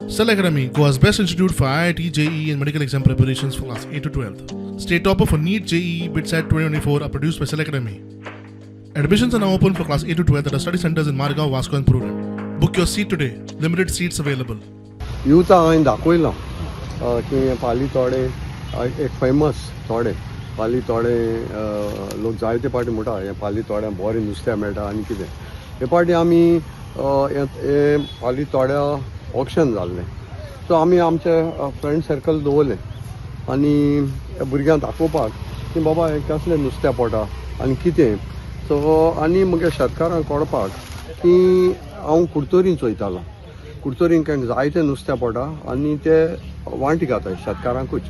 Cell Academy, Goa's best institute for IIT, JEE, and medical exam preparations for class 8 to 12. State topper for NEET, JEE, BITSAT 2024 are produced by Cell Academy. Admissions are now open for class 8 to 12 at our study centers in Margao, Vasco, and Prudent. Book your seat today. Limited seats available. युथा हांवें दाखयलां की हें पाली तोडें एक famous तोडें, पाली तोडें. लोक जायते पाटी म्हणटा, हें पाली तोड्यां बरें नुस्तें मेळटा. आनी कितें, हे पाटी आमी हें पाली तोड्या ऑक्शन जाल्लें, सो आमी आमचे फ्रेंड सर्कल दवरलें आनी भुरग्यांक दाखोवपाक की बाबा, हें कसलें नुस्तें पोटा आनी कितें. सो आनी मुगे शेतकारांक कळपाक की हांव कुडतरी चोयतालो, कुडतरीन कांय जायते नुस्तें पडटा आनी ते वांटी घाताय शेतकारांकूच.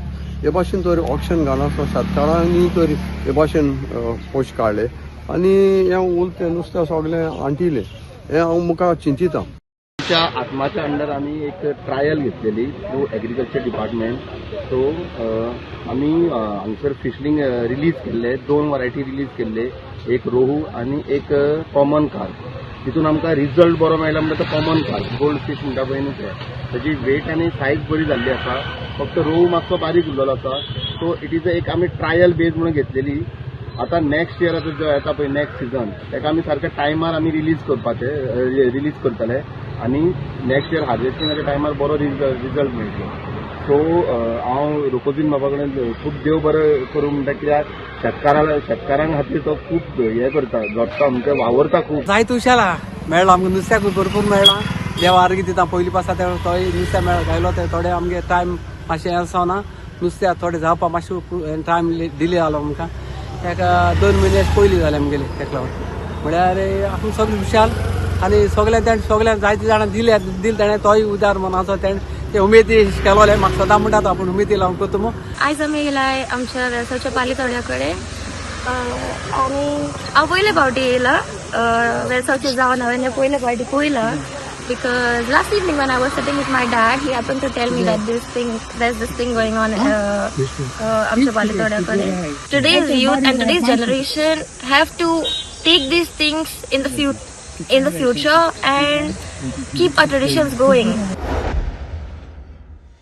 हे भाशेन तर ऑक्शन घालनासतना शेतकारांनी तर हे भाशेन पयशे काडले आनी हें उरतें नुस्तें सगळें आंटिलें, हें हांव मुखार चिंतिता. आमच्या आत्माच्या अंडर आमी एक ट्रायल घेतलेली थ्रू एग्रीकल्चर डिपार्टमेंट. सो आमी हांगसर फिशलिंग रिलीज केल्ले, दोन वरायटी रिलीज केल्ले, एक रोहू आनी एक कॉमन कार्प. तितून आमकां रिजल्ट बरो मेळ्ळा म्हणटा तो कॉमन कार्प, गोल्ड फीश म्हणटा पळय न्हू ते. ताजी वेट आनी सायज बरी जाल्ली आसा, फक्त रोहू मातसो बारीक उरलेलो आसा. सो it is एक आमी ट्रायल बेज म्हणून घेतलेली. आतां नेक्स्ट इयर, आतां जो येता पळय नेक्स्ट सिजन, ताका आमी सारक्या टायमार आमी रिलीज करपाचे, रिलीज करतले आनी नेक्स्ट इयर हार्वेस्टिंगाच्या टायमार बरो रिजल्ट मेळटलो. सो हांव रोकोजीन बाबा कडेन खूब देव बरें करूं म्हणटा, कित्याक शेतकारां खातीर तो खूब हें करता, झटता, म्हणजे वावरता खूब. जायते हुशार मेळ्ळा आमकां, नुस्त्याकूय भरपूर मेळ्ळां. देव आरोग्य दिता पयलीं पासा ते तोय नुस्तें मेळ घायलो. ते थोडे आमगे टायम मातशें आसना, नुस्त्या थोडे जावपा मातशें टायम डिले जालो आमकां. ताका 2 म्हयने पयलीं जालें आमगेलें. ताका लागून म्हळ्यार आपूण सगळें खुशाल आनी सगळें तेणें सगळ्यांक जायते जाणां दिले दिले तेणें. तोय उदार मनाचो, तेणें ते उमेदी केलोलें. म्हाका सदां म्हणटा तो, आपूण उमेदी लावन करता मू. आयज आमी येयलाय आमच्या वेळसाच्या पाली कडेन आनी हांव पयले फावटी येयला. वेळसावचे जावन हांवें हें पयले फावटी पळयलां, because last evening when I was sitting with my dad, he happened to tell me that this thing there's this thing going on आमच्या पाली कडेन. Today's youth and today's generation have to take these things in the future and keep our traditions going.